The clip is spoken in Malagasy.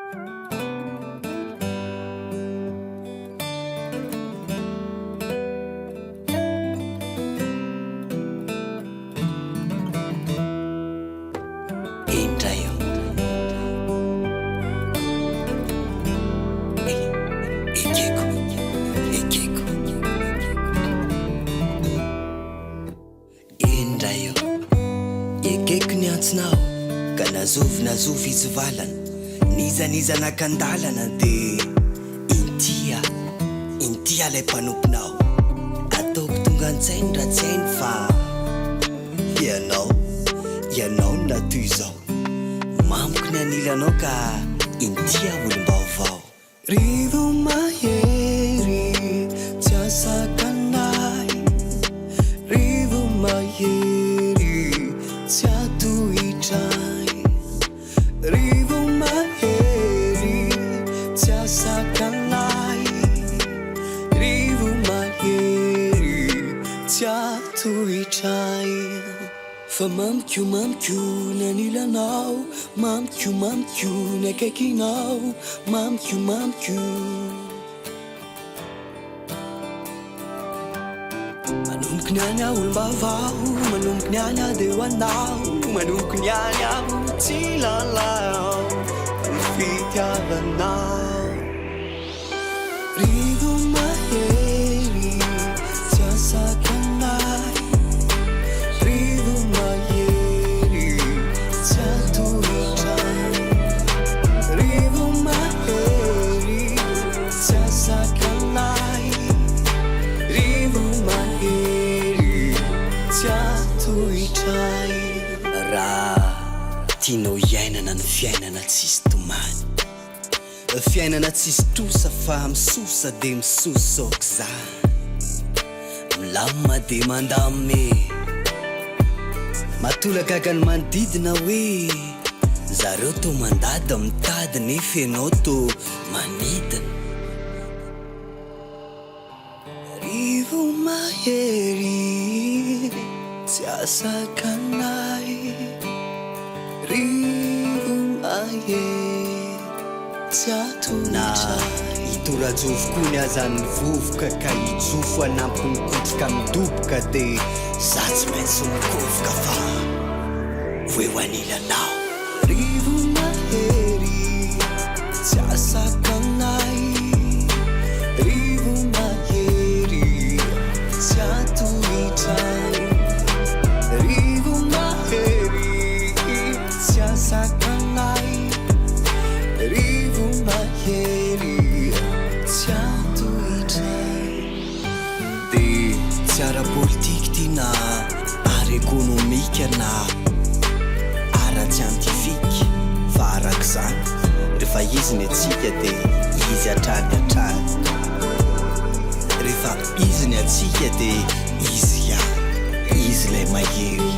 Indray eo. Ekeko, ekeko. Indray eo. Ekeko ny antsonao ka na zovy na zovy hitsivalana, n'iza n'iza naka an-dalana dia inty aho, inty aho ilay mpanomponao. Ataoko tonga an-tsainy raha tsy hainy fa ianao, ianao no naha toy izao. Mamiko ny anilanao ka inty aho olom-baovao. Rivo-mahery tsy ahasakanay, Rivo-mahery tsy hatohitray, Rivo-mahery tsy ahasakanay, Rivo-mahery tsy hatohitray. Fa mamiko mamiko ny anilanao, mamiko mamiko ny akaikinao, mamiko mamiko. Manomboka ny any aho olom-baovao, manomboka ny any aho dia ho anao, manomboka ny any aho tsy lalao ny fitiavanao. Rivo mahery tsy ahasakanay, Rivo mahery tsy hatohitray, Rivo mahery tsy ahasakanay, Rivo mahery tsy hatohitray. Raha tianao hiainana ny fiainana tsisy tomany. Fiainana tsisy trosa fa misosa de misosa aok'izany. Milamina de mandamina e. Mahatolagaga ny manodidina hoe zareo toa mandady mitady nefa ianao toa manidina. Rivo mahery tsy ahasakanay, Rivo mahery tsy Na hatohitray. hitora-jofo koa ny aza ny vovoka ka hijofo hanampy ny kotroka midoboka de za tsy maintsy mikofoka fa ho eo anilanao. Rivo mahery tsy ahasakanay, Rivo mahery tsy hatohitray, Rivo mahery tsy ahasakanay, Rivo mahery tsy hatohitray. Dia tsy ara-politika ity na ara-ekonomika na ara-tsiantifika fa arak'izany rehefa izy ny antsika dia izy hatrany hatrany, rehefa izy ny antsika dia izy ihany, izy ilay mahery.